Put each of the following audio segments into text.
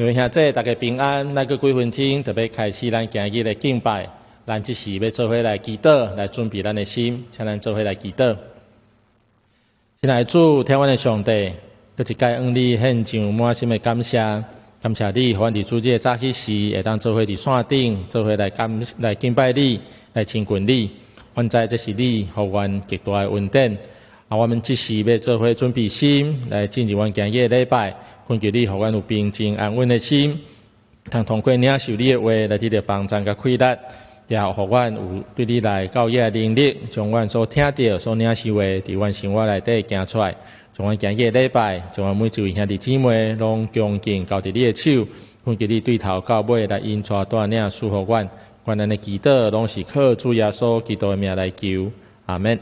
各位兄弟，大家平安。咱閣幾分鐘就欲開始咱今日的敬拜。咱這時欲做伙來祈禱，來準備咱的心，請咱做伙來祈禱。親愛的主，疼阮的上帝，閣一擺向你獻上滿心的感謝，感謝你，予阮佇主日的早起時，會當做伙佇線頂，做伙來感來敬拜你，來親近你。阮知這是你予阮極大的恩典。啊，我們這時欲做伙準備心，來進入阮今日的禮拜。懇求你，予阮有平靜安穩的心，通通過領受你的話，來得著幫助佮氣力，也予阮有對你來教育的能力，將阮所聽著、所領受的，佇阮生活內底行出來。將阮今日的禮拜，將阮每一位兄弟姊妹攏恭敬交佇你的手，懇求你對頭到尾來引帶帶領賜福阮。願咱的祈禱攏是靠主耶穌基督的名來求，阿們。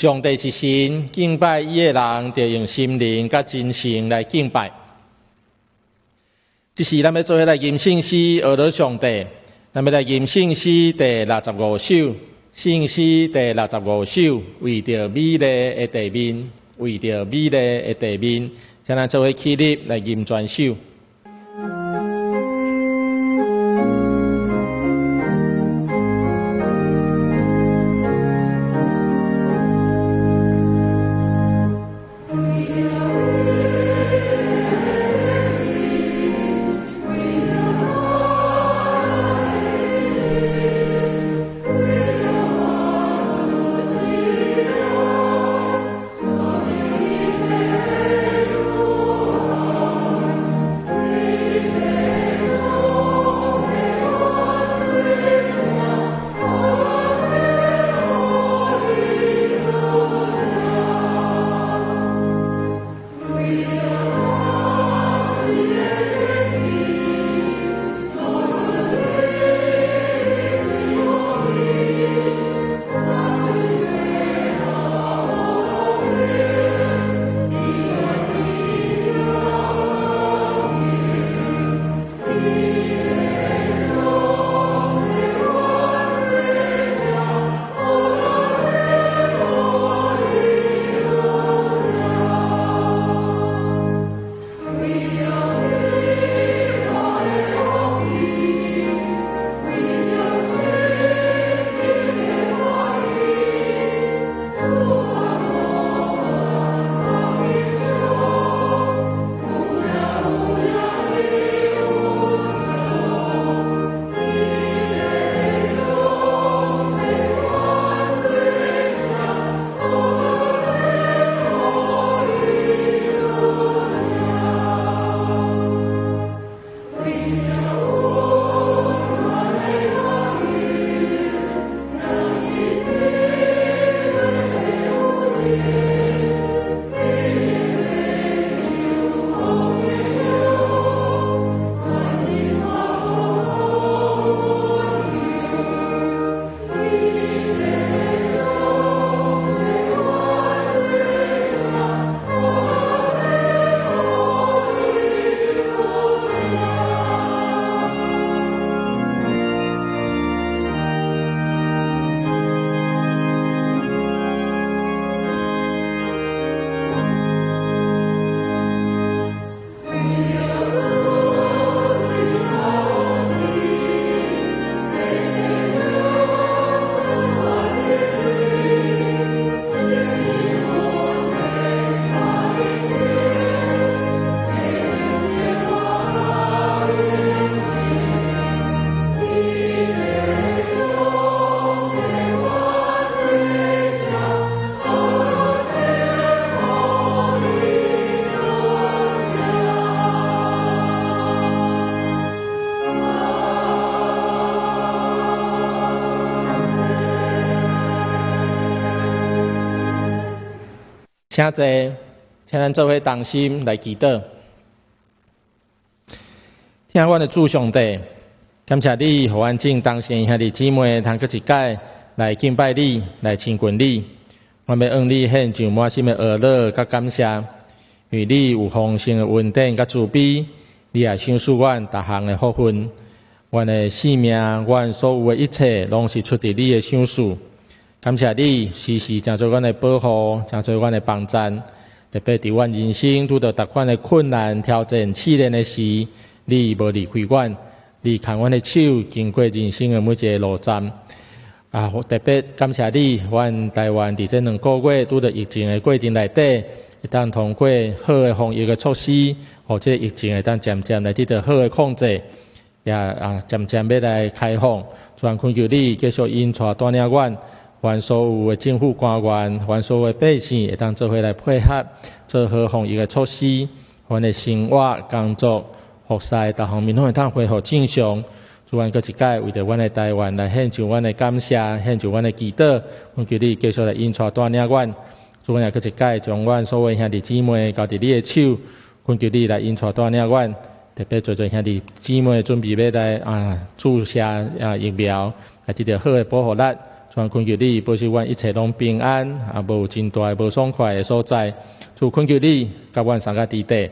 上帝是神，敬拜伊的人，著用心靈佮真誠來敬拜。這時，咱欲做伙來吟聖詩，呵咾上帝。咱欲來吟聖詩第65首，聖詩第六十五首，為著美麗的地面，為著美麗的地面，請咱做伙起立來吟全首。請坐，請咱做伙同心來祈禱。疼阮的主上帝，感謝你，予阮眾同心兄弟姊妹通閣一擺來敬拜你，來親近你。阮欲向你獻上滿心的呵咾佮感謝，因為你有豐盛的恩典佮慈悲，你也賞賜阮逐項的福分。阮的性命，阮所有的一切，攏是出佇你的賞賜。感謝你時時成做阮的保護，成做阮的幫贊。特別佇阮人生拄著逐款的困難、挑戰、試煉的時，你無離開阮，你牽阮的手，經過人生的每一个路站。啊，特別感謝你，阮台灣佇這2個月拄著疫情的過程內底，會當通過好的防疫的措施，予這个疫情會當漸漸來得到好的控制，也啊漸漸欲來開放。主啊，懇求你繼續引帶帶領阮。阮所有的政府官員，阮所有的百姓，會當做伙來配合，做好防疫的措施，阮的生活、工作、服事，逐方面攏會當恢復正常。主啊，閣一擺為著阮的台灣來獻上阮的感謝，獻上阮的祈禱，懇求你繼續來引帶帶領阮。主啊，閣一擺將阮所有兄弟姊妹交佇你的手，懇求你來引帶帶領阮。特別濟濟兄弟姊妹準備欲來啊注射啊疫苗，來得著好的保護力。主懇求你保守阮一切攏平安，啊，無有真大的無爽快的所在。主懇求你佮阮相佮佇底，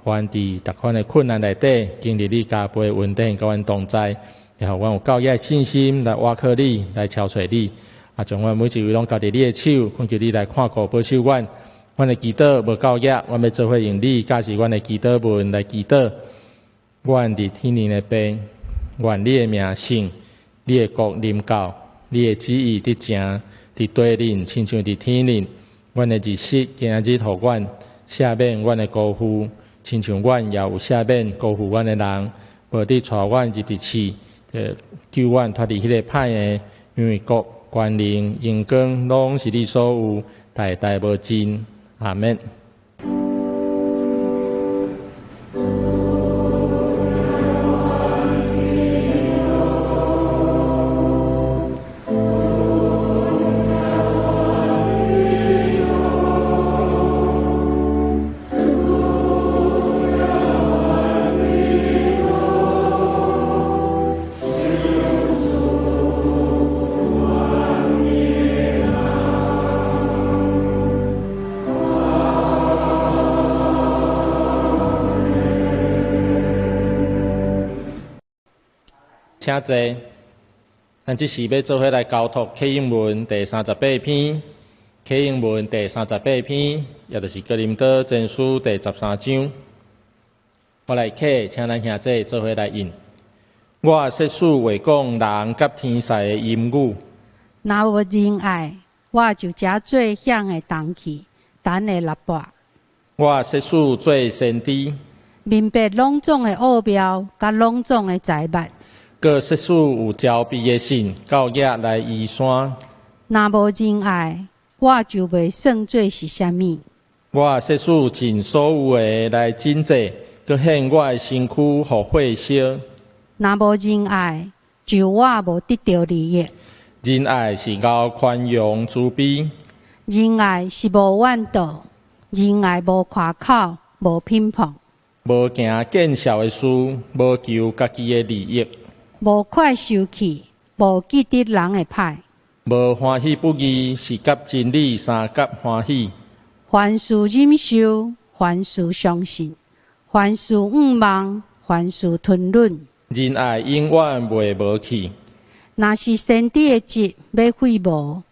凡佇逐款的困難內底，經歷你加倍的恩典，佮阮同在，予阮有夠額的信心來倚靠你，來朝揣你。啊，將阮每一位攏交佇你的手，懇求你來看顧保守阮。阮的祈禱無夠額，阮欲做伙用你教示阮的祈禱文來祈禱。阮佇天頂的父，願你的名聖，你的國臨到，你的旨意得成，佇地頂親像佇天頂。阮的日食今仔日予阮，赦免阮的辜負，親像阮也有赦免辜負阮的人。無得帶阮入佇試，救阮脫離彼个歹的，因為國、權能、榮光，攏是你所有，代代無盡。阿們。請坐。咱這時欲做伙來交託啟應文第三十八篇，啟應文第三十八篇，也就是哥林多前書第十三章。我來啟，請咱兄弟做伙來印。我設使會講人佮天使的音語。若無仁愛，我就成做響的銅器，彈的喇叭。我設使做先知，明白攏總的奧妙，佮攏總的才捌。閣設使有慈悲的心，夠額來移山。若無仁愛，我就袂算做是啥物。我設使盡所有的來賑濟，閣獻我的身軀予火燒。若無仁愛，就我無得著利益。仁愛是𠢕寬容慈悲。仁愛是無怨妒，仁愛無誇口，無品膨。無行見笑的事，無求家己的利益。無快受氣，無記得人的歹。無歡喜不義，是佮真理相佮歡喜。凡事忍受，凡事相信，凡事向望，凡事吞忍。仁愛永遠袂無去。若是先知的職欲廢無，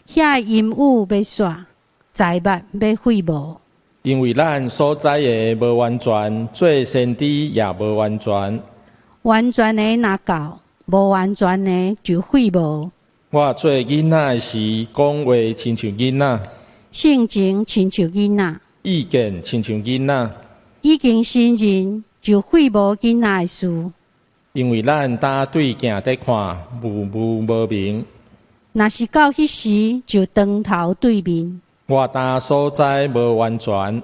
遐音語欲煞，才捌欲廢無。因為咱所知的無完全，做先知也無完全。完全的若到，無完全的就廢無。我做囡仔的時，講話親像囡仔；性情親像囡仔；意見親像囡仔。已經成人，就廢無囡仔的事。因為咱當對鏡佇看，霧霧無明。若是到彼時，就當頭對面。我當所知無完全，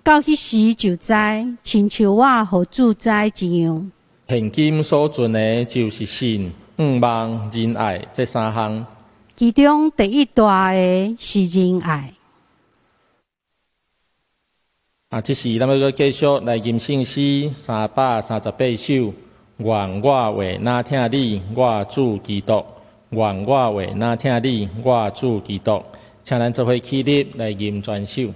到彼時就知，親像我予主知一樣。現今所存的，就是信、向望、仁愛這三項。其中第一大的是仁愛。啊，這時咱欲閣繼續來吟聖詩338首。願我話若疼你，我主基督。願我話若疼你，我主基督。請咱做伙起立來吟全首。我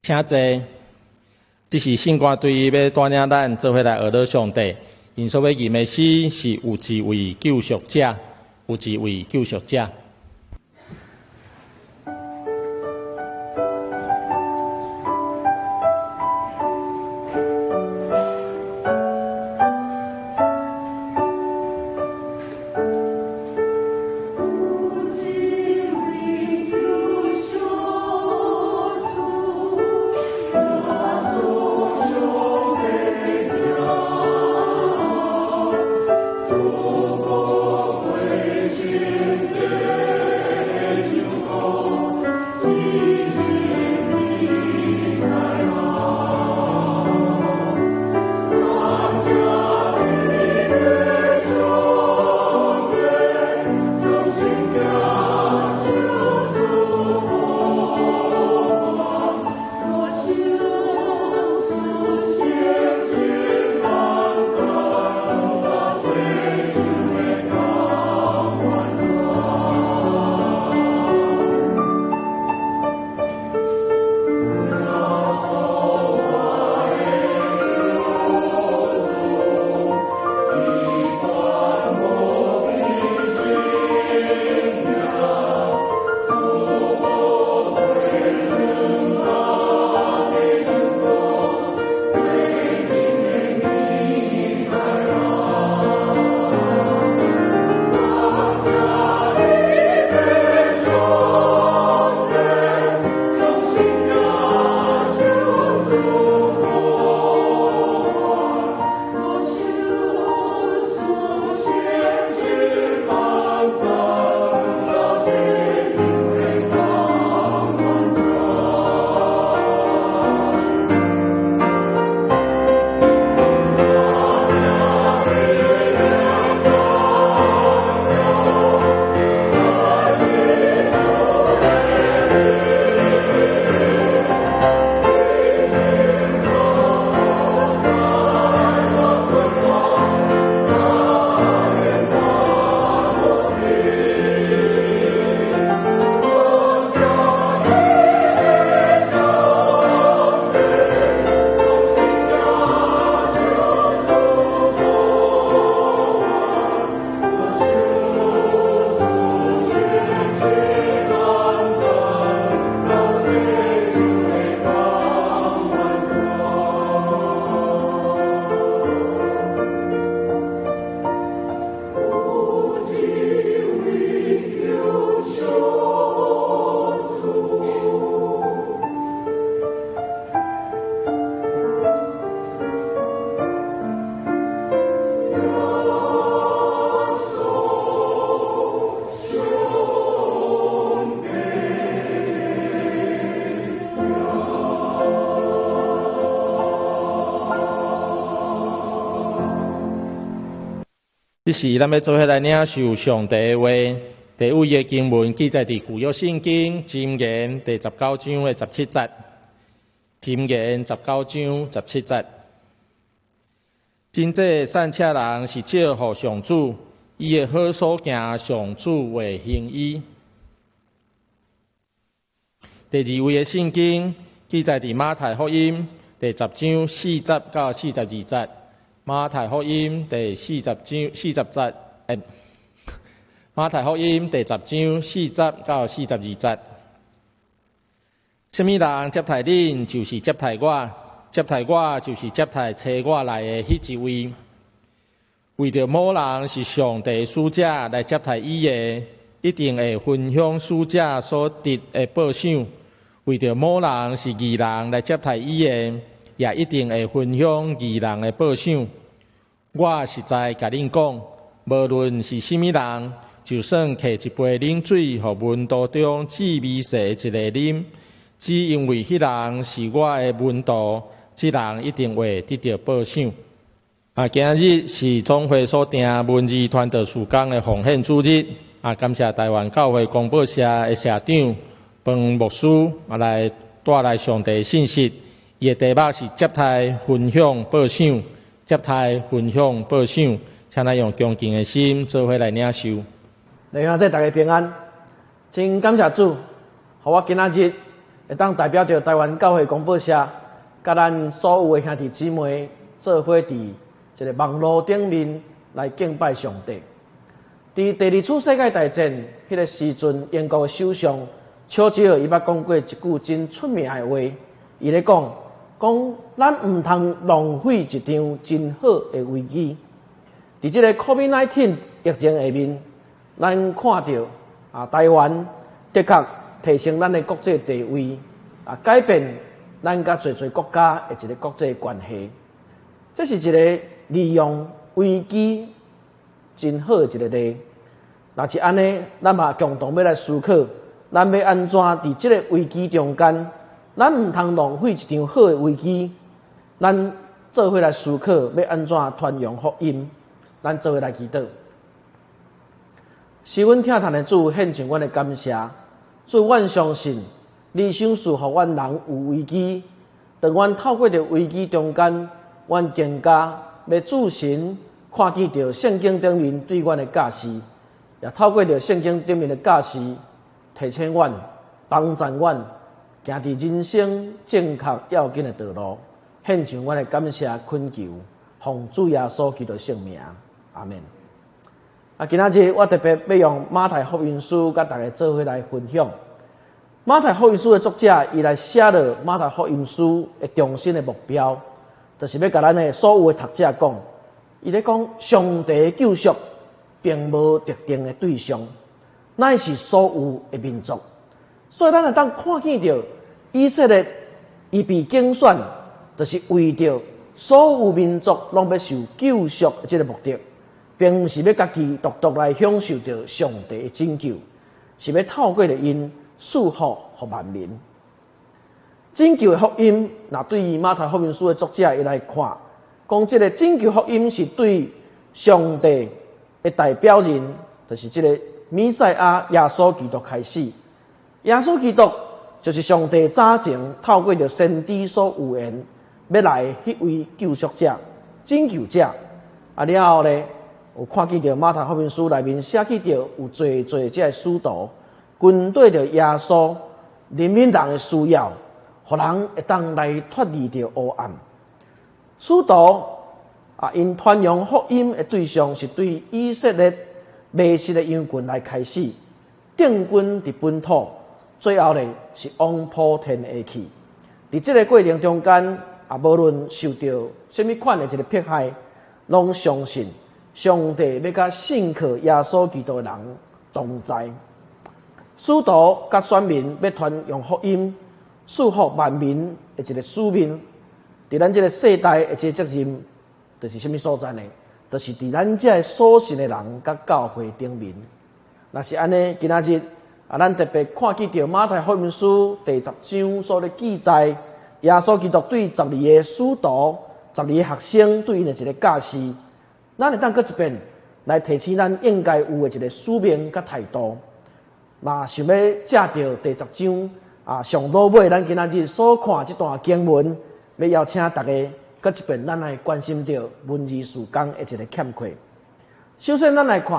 請坐。這是聖歌隊欲帶領咱做伙來學樂上帝。𪜶所欲吟的詩是有一位救贖者，有一位救贖者。這時，咱欲做伙來領受上帝的話。第一位的經文記載佇舊約聖經箴言第十九章的十七節。箴言十九章十七節。真濟散赤人是借予上主，伊的好所行，上主會興伊。第二位的聖經記載佇馬太福音第十章四節到四十二節。馬太福音第四十章四十節，馬太福音第十章四節到四十二節。啥物人接待恁，就是接待我；接待我，就是接待差我來的彼一位。為著某人是上帝使者來接待伊的，一定會分享使者所得的報賞；為著某人是義人來接待伊的，也一定會分享義人的報賞。我實在共恁講，無論是啥物人，就算提一杯冷水予門徒中至微細的一个啉，只因為彼人是我的門徒，這人一定會得著報賞。今日是總會所訂文字傳道事工的奉獻主日。感謝台灣教會公報社的社長彭牧師來帶來上帝信息。伊的題目是接待分享報賞，接待分享報賞，請咱用恭敬的心做伙來領受。弟兄姊妹大家平安，真感謝主，予我今仔日會當代表著台灣教會廣播社，佮咱所有的兄弟姊妹做伙佇一个網路頂面來敬拜上帝。佇第二次世界大戰彼个時陣，英國的首相丘吉爾伊捌講過一句真出名的話，伊咧講講咱毋通浪費一場真好的危機。佇這个 COVID-19 疫情下面，咱看著啊，台灣的確提升咱的國際地位，啊，改變咱佮濟濟國家的一个國際關係。這是一个利用危機真好的一个例。若是按呢，咱嘛共同欲來思考，咱欲按怎佇這个危機中間，咱毋通浪費一場好的危機，咱做伙來思考，欲按怎傳揚福音，咱做伙來祈禱。是阮疼疼的主，獻上阮的感謝。主，阮相信你賞賜予阮人有危機，當阮透過著危機中間，阮更加欲注神看見著聖經頂面對阮的教示，也透過著聖經頂面的教示，提醒阮、幫助阮行佇人生正確要緊的道路。獻上阮的感謝懇求，奉主耶穌基督聖名，阿們。啊，今仔日我特別欲用馬太福音書佮大家做伙來分享。馬太福音書的作者，伊來寫落馬太福音書的中心的目標，就是欲共咱的所有的讀者講，伊咧講上帝的救贖並無特定的對象，乃是所有的民族。所以咱會當看見著以色列伊被揀選，就是為著所有民族攏欲受救贖的這个目的，並毋是欲家己獨獨來享受著上帝的拯救，是欲透過著𪜶賜福予萬民。拯救的福音，若對於馬太福音書的作者伊來看，講這个拯救福音是對上帝的代表人，就是這个彌賽亞耶穌基督開始。耶穌基督就是上帝早前透過著先知所預言欲來彼位救贖者、拯救者。啊了後咧，有看見著馬太福音書內面寫記著有濟濟這个使徒，針對著耶穌憐憫人的需要，予人會當來脫離著黑暗。使徒啊，𪜶傳揚福音的對象是對以色列迷失的羊群來開始，定軍佇本土，最後咧是往普天下去。佇這个過程中間，啊，無論受著啥物款的一个迫害，攏相信上帝欲佮信靠耶穌基督的人同在。使徒佮選民欲傳揚福音，賜福萬民的一个使命，佇咱這个世代的這个責任，就是啥物所在呢？就是佇咱這个所信的人佮教會頂面。若是按呢，今仔日啊，咱特別看見著馬太福音書第十章所咧記載，耶穌基督對十二个使徒、十二個學生對𪜶的一个教示，咱會當閣一遍來提醒咱應該有的一个使命佮態度。嘛，想欲藉著第十章啊，上落尾咱今仔日所看這段經文，欲邀請大家閣一遍，咱來關心著文字事工的一个欠缺。首先，咱來看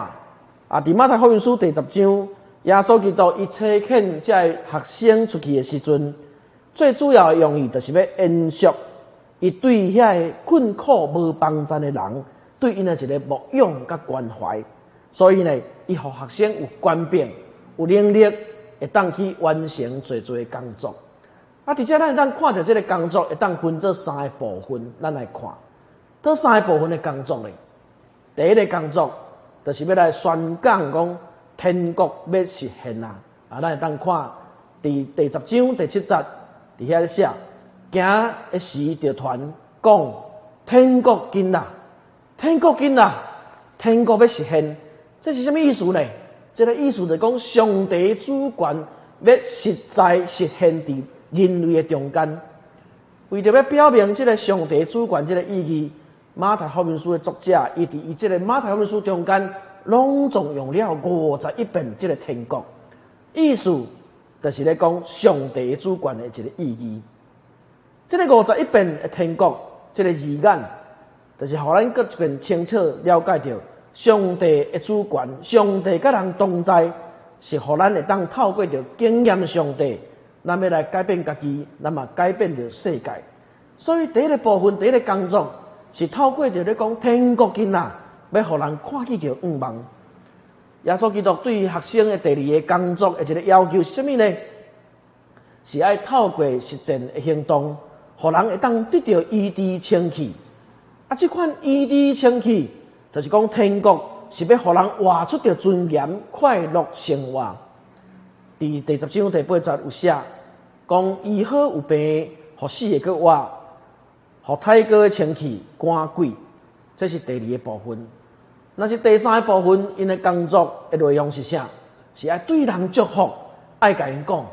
啊，佇馬太福音書第十章，耶穌基督伊差遣這个學生出去的時陣，最主要的用意就是欲延續伊對遐个困苦無幫贊的人，對𪜶的一个牧養佮關懷。所以呢，伊予學生有權柄、有能力，會當去完成濟濟的工作。啊，佇遮咱會當看著這个工作會當分做三个部分，咱來看，佗三个部分的工作咧。第一个工作就是欲來宣講講天國欲實現啊！啊，咱會當看佇第十章第七節，佇遐咧寫，行的時就傳講天國近啦，天國近啦，天國欲實現，這是啥物意思呢？這个意思就是講上帝主權欲實在實現佇人類的中間。為著欲表明這个上帝主權這个意義，馬太福音書的作者，伊佇伊這个馬太福音書中間，攏總用了51遍這个天國，意思就是咧講上帝主權的一个意義。這个五十一遍的天國，這个字眼，就是予咱閣一遍清楚了解著上帝的主權，上帝佮人同在，是予咱會當透過著經驗上帝，咱欲來改變家己，咱嘛改變著世界。所以第一个部分，第一个工作是透過著咧講天國近啊，欲予人看見著向望。耶穌基督對學生的第二个工作的一个要求是啥物呢？是愛透過實踐的行動，予人會當得著醫治清氣。啊，這款醫治清氣，就是講天國是欲予人活出著尊嚴、快樂生活。佇第10章第8節有寫，講醫好有病，予死的閣活，予太過的清氣趕鬼。這是第二个部分。若是第三个部分，𪜶的工作的內容是啥？是愛對人祝福，愛共𪜶講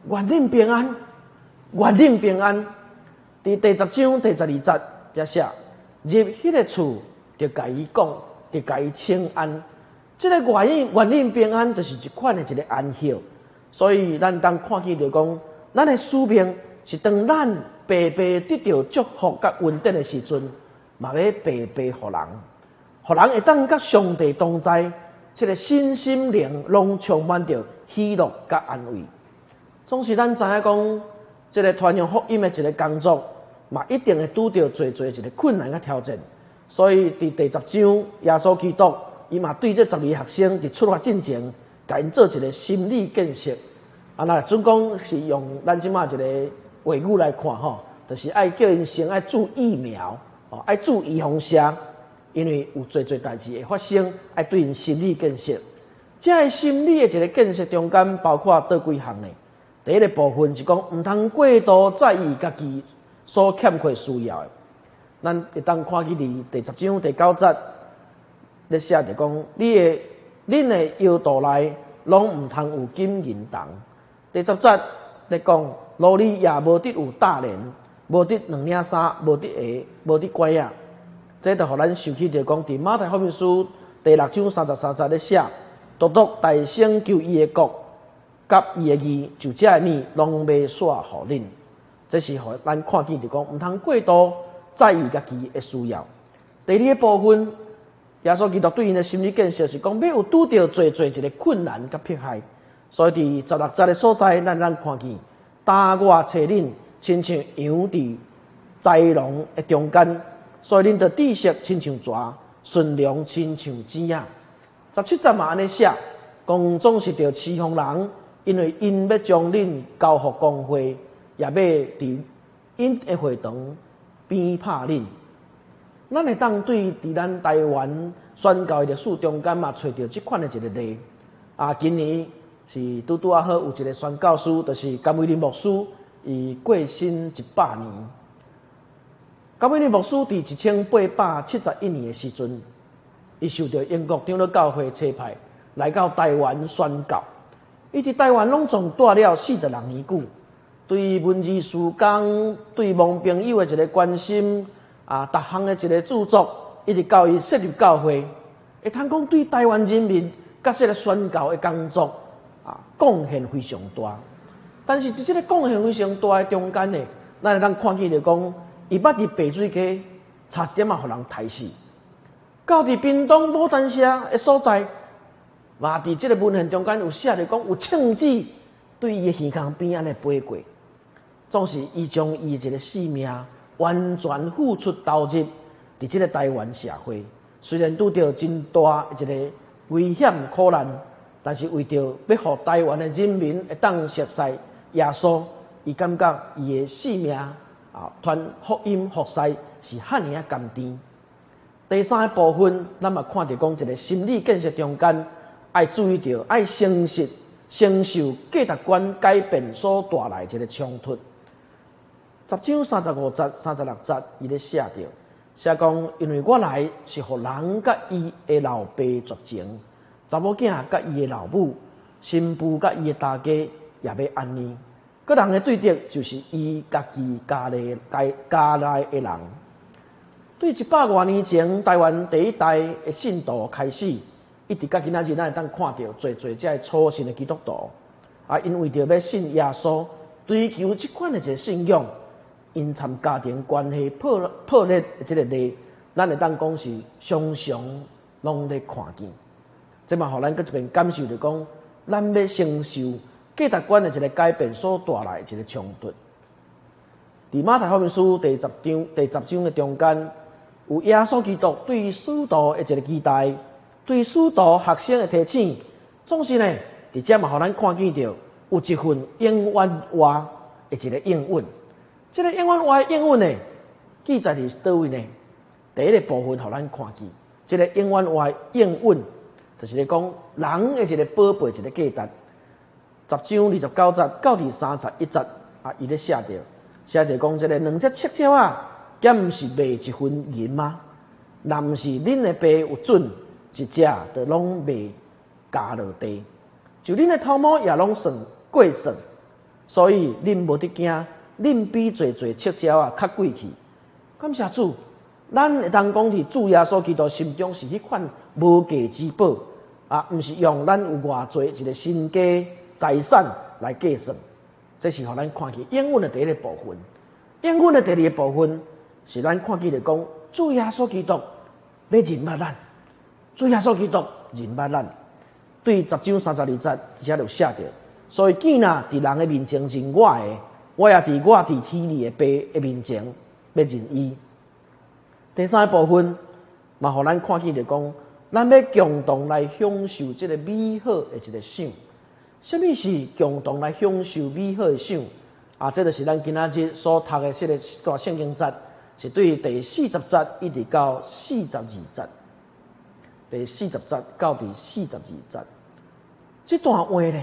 願恁平安，願恁平安。佇第10章第12節才寫，入彼个厝，就共伊講，就共伊請安。這个願恁平安，就是一款的一个安息。所以咱當看見著講，咱的使命是當咱白白得著祝福佮恩典的時陣，嘛欲白白予人，予人會當佮上帝同在，這个身心靈攏充滿著喜樂佮安慰。總是咱知影講，這个傳揚福音的一个工作，嘛一定會拄著濟濟一个困難佮挑戰。所以佇第10章，耶穌基督伊嘛對這12个學生佇出發進前，共𪜶做一个心理建設。啊，若準講是用咱這馬一个話語來看吼，就是愛叫𪜶先愛注疫苗，哦，愛注預防射，因為有濟濟代誌會發生，愛對𪜶心理建設。這个心理的一个建設中間，包括佗幾項呢？第一个部分是講，毋通過度在意家己所欠缺需要的。咱會當看見佇第10章第9節咧寫著講，恁的腰肚內攏毋通有金銀銅。第10節咧講，奴隸也無得有大連，無得兩領衫，無得鞋，無得拐仔。這就予咱想起著講，佇馬太福音書第6章33節咧寫，獨獨大聲求伊的國佮伊的義，就這个物攏欲紲予恁。這是予咱看見著講，毋通過度在意家己的需要。第二个部分，耶穌基督對𪜶的心理建設是講，欲有拄著濟濟一个困難佮迫害。所以佇16節的所在，咱看見，焦我揣恁，親像羊佇豺狼的中間，所以恁著知識親像蛇，順良親像豺仔。17節嘛按呢寫，講總是著侍奉人，因為𪜶欲將恁交予公會，也欲佇𪜶的會堂鞭拍恁。咱會當對佇咱台灣宣教的歷史中間嘛，揣著這款的一个例。啊，今年是拄拄仔好有一个宣教師，就是甘偉林牧師，伊過身100年。甘偉林牧師佇1871年的時陣，伊受著英國長老教會差派來到台灣宣教。伊佇台灣攏總蹛了46年久，對文字事工、對亡朋友的一个關心，啊，逐項的一个著作，一直到伊設立教會，會通講對台灣人民佮這个宣教的工作啊，貢獻非常大。但是佇這个貢獻非常大的中間呢，咱會當看見著講，伊捌佇白水溪差一點仔予人刣死。到佇屏東牡丹社的所在，嘛佇這个文獻中間有寫著講，有銃子對伊的耳孔邊按呢飛過，總是伊將伊一个性命完全付出投入佇這个台灣社會。雖然拄著真大一个危險苦難，但是為著欲予台灣的人民會當熟似耶穌，伊感覺伊的性命啊，傳福音服侍是遐爾仔甘甜。第三个部分，咱嘛看著講一个心理建設中間，愛注意著愛誠實承受價值觀改變所帶來一个衝突。10章35節、36節，伊咧寫著，寫講，因為我來是予人佮伊的老爸絕情，查某囝佮伊的老母，新婦佮伊的大家也欲按呢。各人的對敵就是伊家己家內的人。對100外年前，台灣第一代的信徒開始，一直到今仔日，咱會當看著濟濟這个初信的基督徒，啊，𪜶為著欲信耶穌，追求這款的一个信仰，𪜶參家庭關係破裂的這个例，咱會當講是常常攏咧看見。這嘛予咱閣一遍感受著講，咱欲承受價值觀的一個改變所帶來的一個衝突。佇馬太福音書第十章的中間，有耶穌基督對使徒的一個期待，對使徒學生的提醒。總是呢，佇遮嘛，予咱看見著有一份永遠活的一個應允。這個永遠活的應允呢，記載佇佗位呢？第一個部分，予咱看見，這個永遠活的應允，就是咧講人的一個寶貝，一個價值。10章29節到佇31節啊，伊咧寫著，寫著講這個兩隻赤鳥仔，敢毋是賣一分銀嗎？若毋是恁的爸有准，一隻就攏袂咬落地，就恁的頭毛也攏算過算，所以恁無得驚，恁比濟濟赤鳥仔較貴去。感謝主，咱會當講佇主耶穌基督心中是彼款無價之寶啊，毋是用咱有偌濟一個身家財產來計算。這是予咱看見應允的第一個部分。應允的第二個部分是咱看見著講，主耶穌基督欲認捌咱，主耶穌基督認捌咱。對10章32節，遮就寫著，所以見若佇人的面前認我的，我也佇我佇天裡的爸的面前欲認伊。第三個部分，嘛，予咱看見著講，咱欲共同來享受這個美好的一個賞。啥物是共同來享受美好的賞？啊，這就是咱今仔日所讀的這個段聖經節，是對第40節一直到四十二節。第40節到第42節，這段話呢，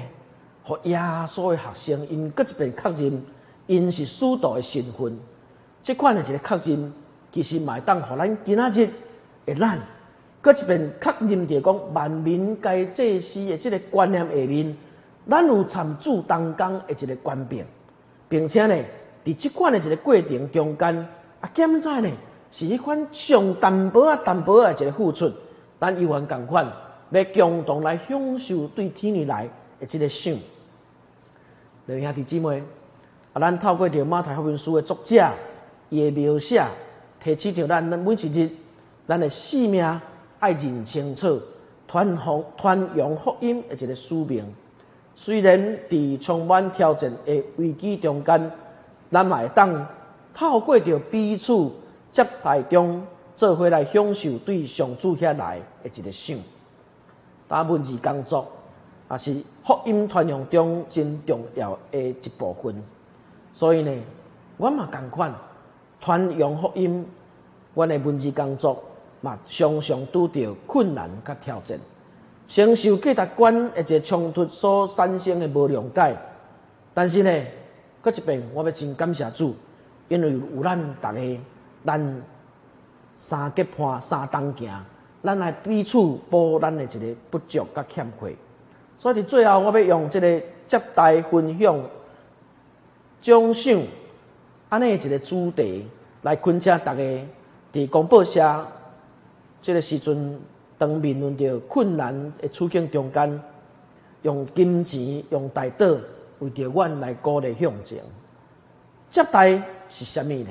予耶穌的學生𪜶閣一遍確認，𪜶是使徒的身份。這款的一個確認，其實嘛會當予咱今仔日的咱，閣一遍確認著講，萬民皆祭司的這個觀念下面，咱有參主同工的一個權柄，並且呢，佇這款的一個過程中間，啊，檢查呢是彼款上淡薄仔淡薄仔的一個付出，咱猶原仝款，欲共同來享受對天裡來的這個賞。兄弟姊妹，啊，咱透過著馬太福音書的作者，伊的描寫，提醒著咱，咱每一日，咱的使命愛認清楚，傳揚福音的一個使命。雖然佇充滿挑戰的危機中間，咱嘛會當透過著彼此接待中，做伙來享受對上主遐來的一個賞。打文字工作，也是福音傳揚中真重要的一部分。所以呢，阮嘛仝款傳揚福音，阮的文字工作嘛常常拄著困難佮挑戰，承受價值觀的一個衝突所產生的無諒解。但是呢，閣一遍我欲真感謝主，因為有咱逐家，咱三結伴三同行，咱來彼此補咱的一個不足佮欠缺。所以佇最後，我欲用這個接待分享獎賞按呢一個主題來懇請逐家，佇公報社這個時陣，當面臨著困難的處境中間，用金錢、用代禱，為著阮來鼓勵向前。接待是啥物呢？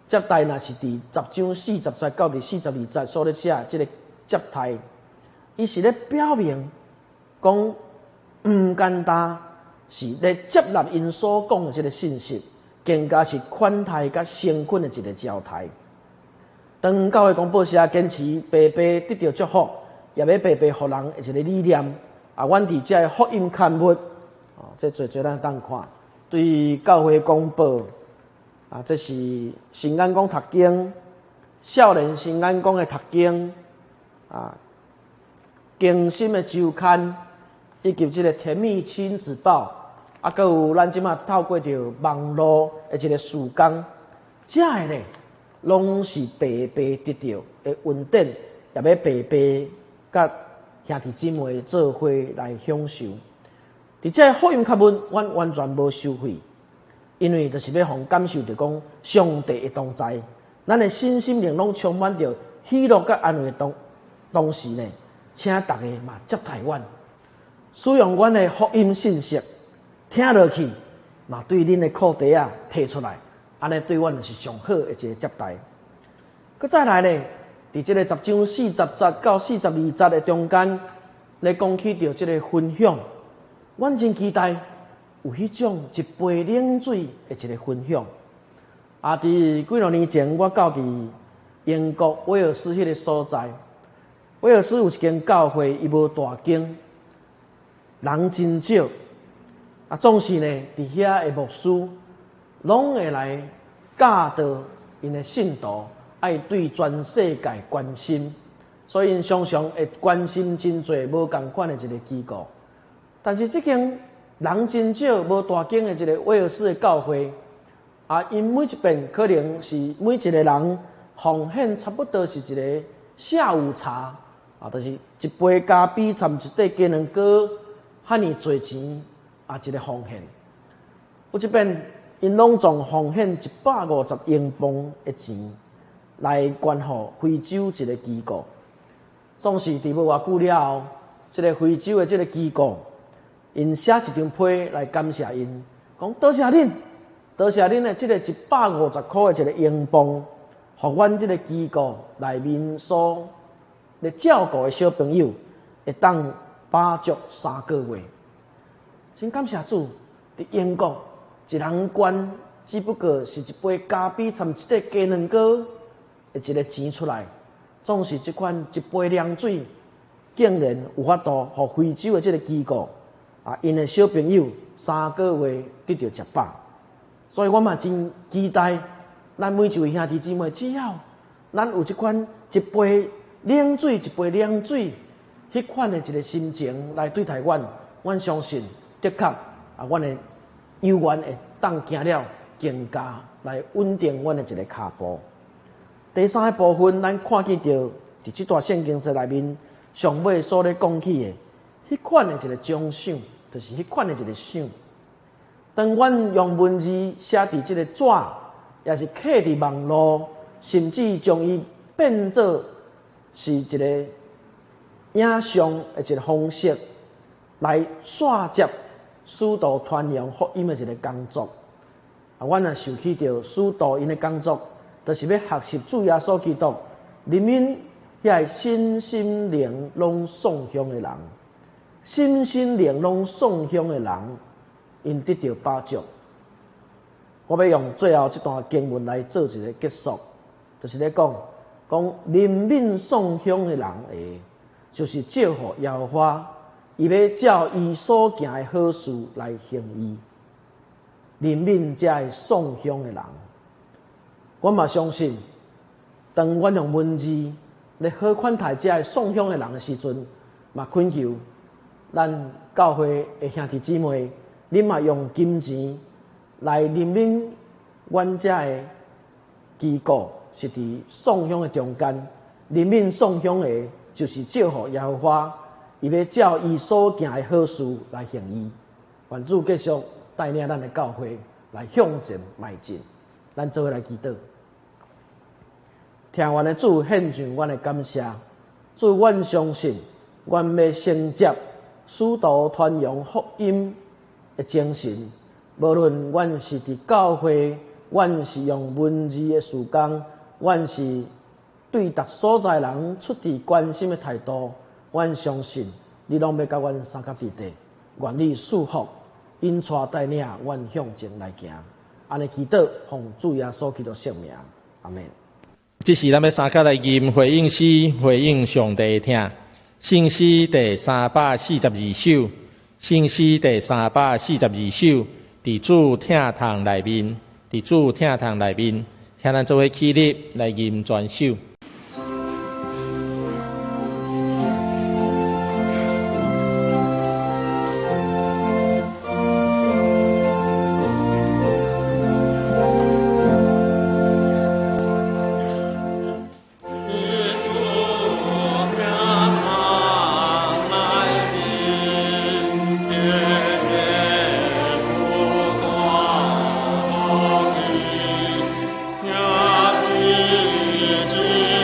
接待若是佇10章40節到第42節所咧寫這個接待，伊是咧表明講毋簡單，是咧接納𪜶所講的這個信息，更加是款待佮誠懇的一個交代。當教會公報社堅持白白得著祝福，也欲白白予人的一個理念，啊，阮佇這个福音刊物，哦，這濟濟咱當看，對教會公報，啊，這是新眼光讀經，少年新眼光的讀經，啊，更新的週刊，以及這個甜蜜親子報，啊，閣有咱這馬透過著網路的一個事工，這个呢，攏是白白得著的恩典，也欲白白佮兄弟姊妹做伙來享受。佇這個福音刊物，阮完全無收費，因為就是欲予感受著講上帝的同在，咱的身心靈攏充滿著喜樂佮安慰的同時呢，請逐家嘛接待阮，使用阮的福音信息，聽落去嘛對恁的褲袋仔提出來，按呢對阮就是上好的一個接待。閣再來呢，佇這個10章40節到42節的中間，咧講起著這個分享，阮真期待有彼種一杯冷水的一个分享。啊，佇幾若年前，我到佇英國威爾斯彼个所在，威爾斯有一間教會，伊無大間，人真少。啊，總是呢，佇遐的牧師攏會來教導𪜶的信徒，愛對全世界關心，所以𪜶常常會關心真濟無仝款的一个機構。但是這間人真少、無大間的一个威爾斯的教會，啊，𪜶每一遍可能是每一个人奉獻差不多是一个下午茶，啊，就是一杯咖啡摻一塊雞卵糕，遐爾濟錢啊，一个奉獻。有一遍，𪜶攏總奉獻150英鎊的錢來捐予非洲一个機構。總是佇無偌久了後，這个非洲的這个機構，𪜶寫一張批來感謝𪜶，講多謝恁，多謝恁的這个150箍的一个英鎊，予阮這个機構內面所咧照顧的小朋友會當飽足3個月。真感謝主，佇英國一人捐，只不過是一杯咖啡摻一塊雞卵糕的一个錢出來，總是這款一杯涼水，竟然有法度予非洲的這个機構啊，𪜶的小朋友3個月得著食飽。所以我嘛真期待，咱每一位兄弟姊妹，只要咱有這款一杯冷水，一杯涼水，彼款的一个心情來對待阮，阮相信的確啊，阮的有緣會當行了更加來穩定阮的一个跤步。第三个部分，咱看見著佇這段聖經節內面上尾所咧講起的，彼款的一个獎賞，就是彼款的一个賞。當阮用文字寫佇這个紙，也是刻佇網路，甚至將伊變做是一个影像的一个方式，來紲接使徒傳揚福音的一个工作。啊，阮也想起著使徒𪜶的工作，就是欲學習主耶穌基督，憐憫遐个身心靈攏喪向的人，身心靈攏喪向的人，𪜶得著飽足。我欲用最後這段經文來做一个結束，就是咧講，講憐憫喪向的人會，就是祝福耶和華，伊欲照伊所行的好事來還伊。憐憫這个喪向的人，我嘛相信，當阮用文字來好款待這个喪向的人的時陣，嘛懇求咱教會的兄弟姊妹，恁嘛用金錢來憐憫阮這个機構，是佇喪向的中間，憐憫喪向的，就是祝福耶和華，伊欲照伊所行的好事來還伊。願主繼續帶領咱的教會來向前邁進，咱做伙來祈禱。聽完的主獻上阮的感謝，主，阮相信，阮欲承接使徒傳揚福音的精神。無論阮是佇教會，阮是用文字的事工，阮是對逐所在人出自關心的態度，阮相信你攏欲佮阮相佮佇底，願你賜福，引帶帶領阮向前來行。按呢祈禱，奉主耶穌基督聖名，阿們。這時咱欲相佮來吟回應詩，回應上帝的疼。聖詩第342首，聖詩第342首，佇主疼痛內面，佇主疼痛內面，請咱做伙起立來吟全首。兄弟。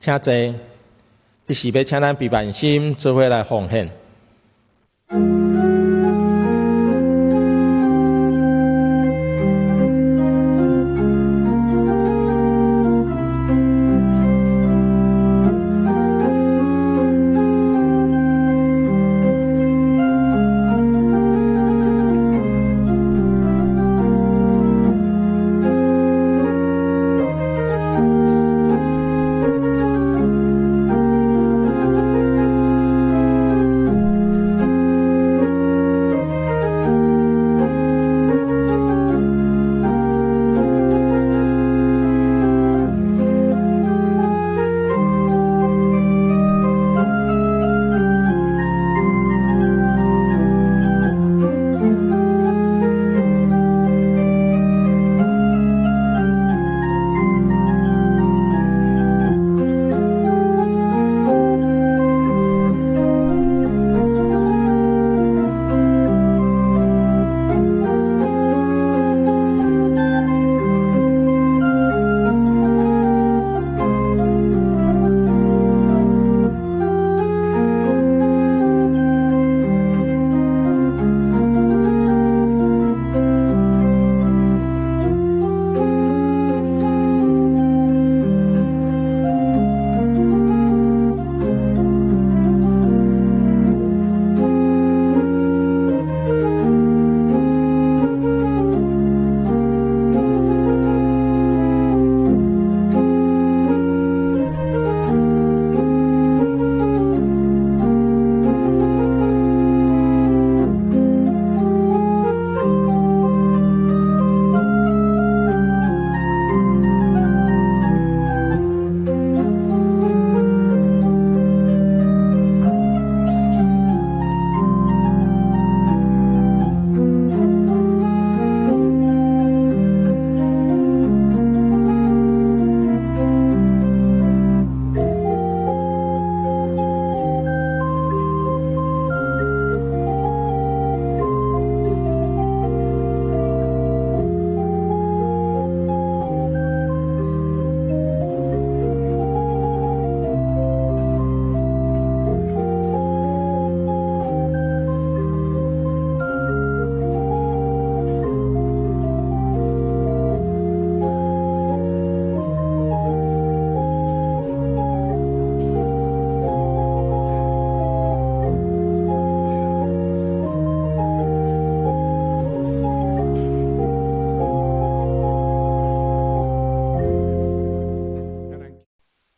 請坐，這時欲請咱備萬心做伙來奉獻。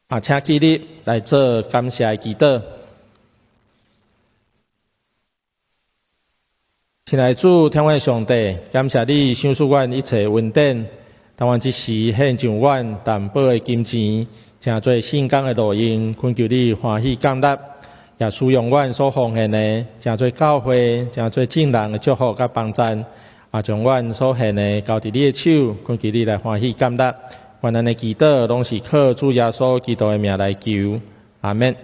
啊，請起立來做感謝的祈禱。親愛的主，天父上帝，感謝你賞賜阮一切恩典，當阮這時獻上阮淡薄的金錢，成做聖工的路用，懇求你歡喜接納，也使用阮所奉獻的，成做教會，成做眾人的祝福佮幫贊，也將阮所獻的交佇你的手，懇求你來歡喜接納。願咱的祈禱攏是靠主耶穌基督的名來求，阿們。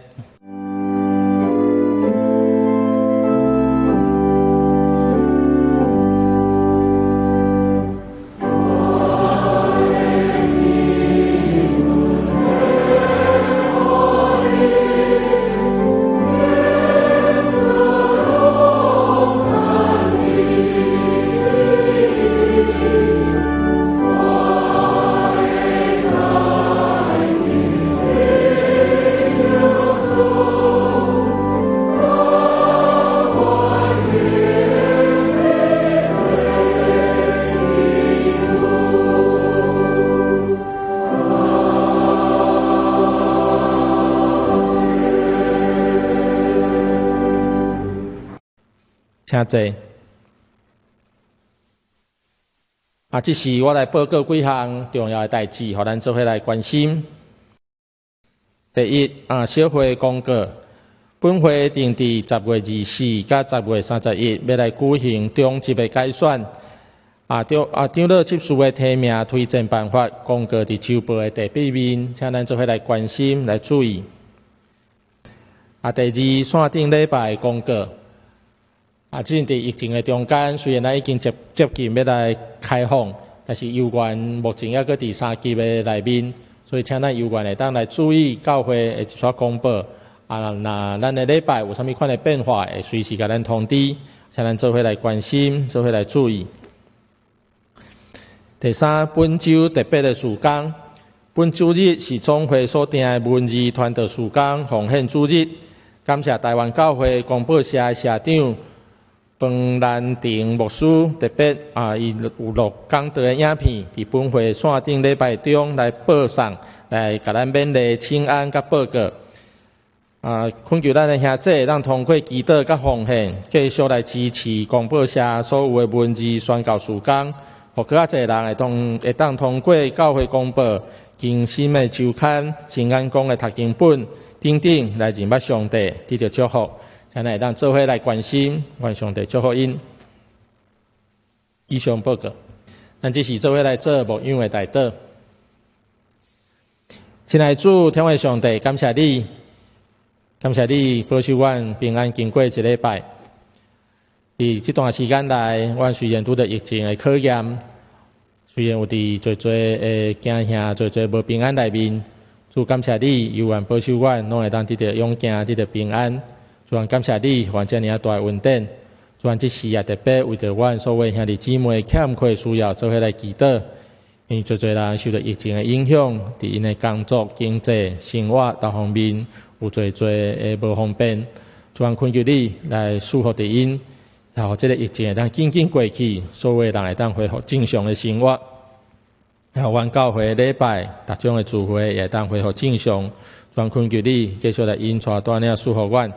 請坐。啊，這時我來報告幾項重要的代誌，予咱做伙來關心。第一，啊，小會公告，本會定佇10月24佮10月31，欲來舉行長執的改選。啊，長老執事的提名推薦辦法公告佇週報的第八面，請咱做伙來關心、來注意。啊，第二，線頂禮拜的公告。啊，這陣佇疫情的中間，雖然咱已經接近欲來開放，但是猶原目前猶閣佇三級的內面，所以。所以請咱有緣會當來注意教會的一撮公報。啊，若咱的禮拜有啥物款的變化，會隨時共咱通知，請咱做伙來關心，做伙來注意。第三，本週特別的事工，本主日是總會所定的文字傳道事工奉獻主日。感謝台灣教會公報社的社長彭蘭亭牧師特別啊，伊有錄講道的影片，佇本會線頂禮拜中來播送，來共咱勉勵、請安佮報告。啊，懇求咱的兄弟，當通過祈禱佮奉獻，繼續來支持公報社所有的文字宣教事工，予閣較濟人會當通過教會公報、更新的週刊、新眼光的讀經本等等來認捌上帝，得著祝福。請咱會當做伙來關心，願上帝祝福𪜶。以上報告，咱這時做伙來做牧養的代禱。親愛的主，天父上帝，感謝你。感謝你保守阮平安經過一禮拜。佇這段時間內，阮雖然拄著疫情的考驗，雖然有佇濟濟的驚嚇、濟濟無平安內面，主感謝你，猶原保守阮，攏會當得著勇健，得著平安。主感謝你，予阮遮爾仔大的恩典。主這時也特別為著阮所有兄弟姊妹欠缺需要，做伙來祈禱。因為濟濟人受著疫情的影響，佇𪜶的工作、經濟、生活各方面有濟濟的無方便。主懇求你來賜福佇𪜶，然後這个疫情會當緊緊過去，所有人會當恢復正常的生活。然後阮教會禮拜逐種的聚會也會當恢復正常。主懇求你繼續來引帶帶領賜福阮，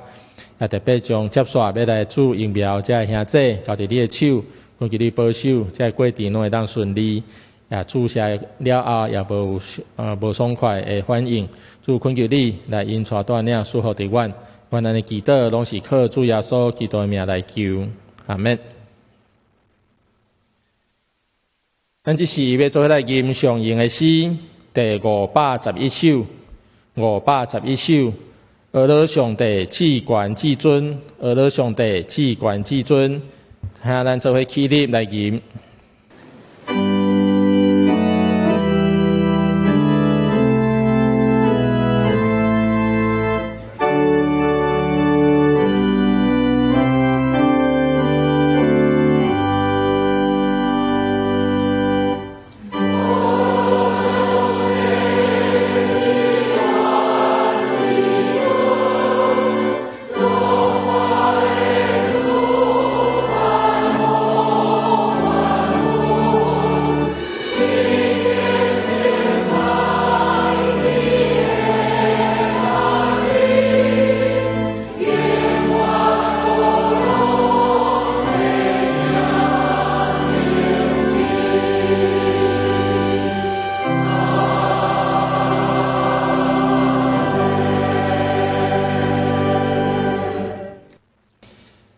也特別將接續欲來注疫苗這个兄弟交佇你的手，懇求你保守，這个過程攏會當順利。也注射了後也無無爽快的反應，主懇求你來引帶帶領賜福佇阮，願咱的祈禱攏是靠主耶穌基督的名來求，阿們。咱這時欲做伙來吟上詠的詩，第511首，511首，阿樂上帝至懸至尊，阿樂上帝至懸至尊，請咱做伙起立來吟。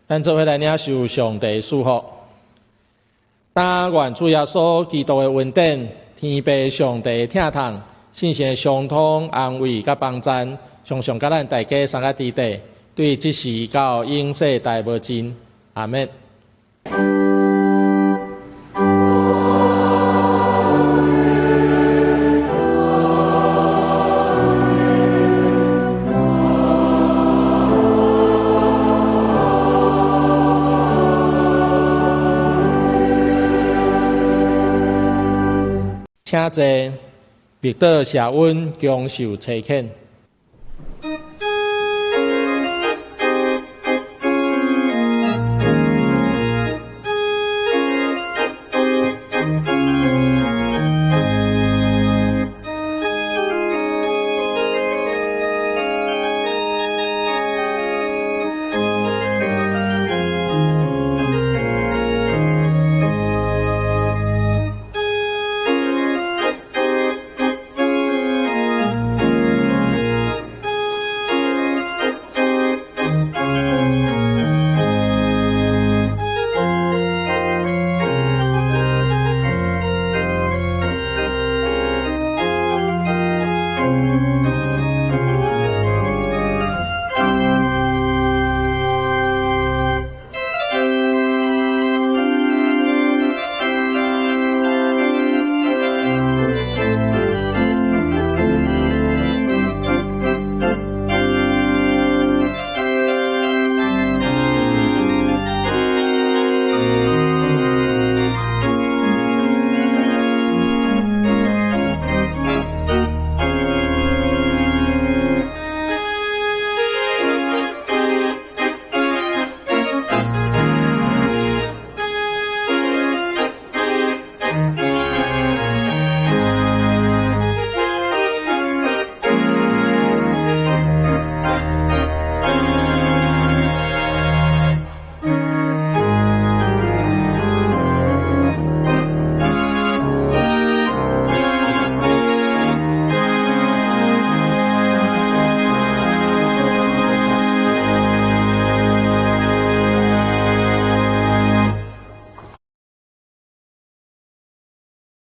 咱做伙來領受上帝賜福。但願主耶穌基督的恩典、天父上帝的疼痛、聖神的相通、安慰佮幫贊，常常佮咱大家三个弟弟，對這時到永世代無盡。阿們。請坐，默禱謝恩，恭受差遣。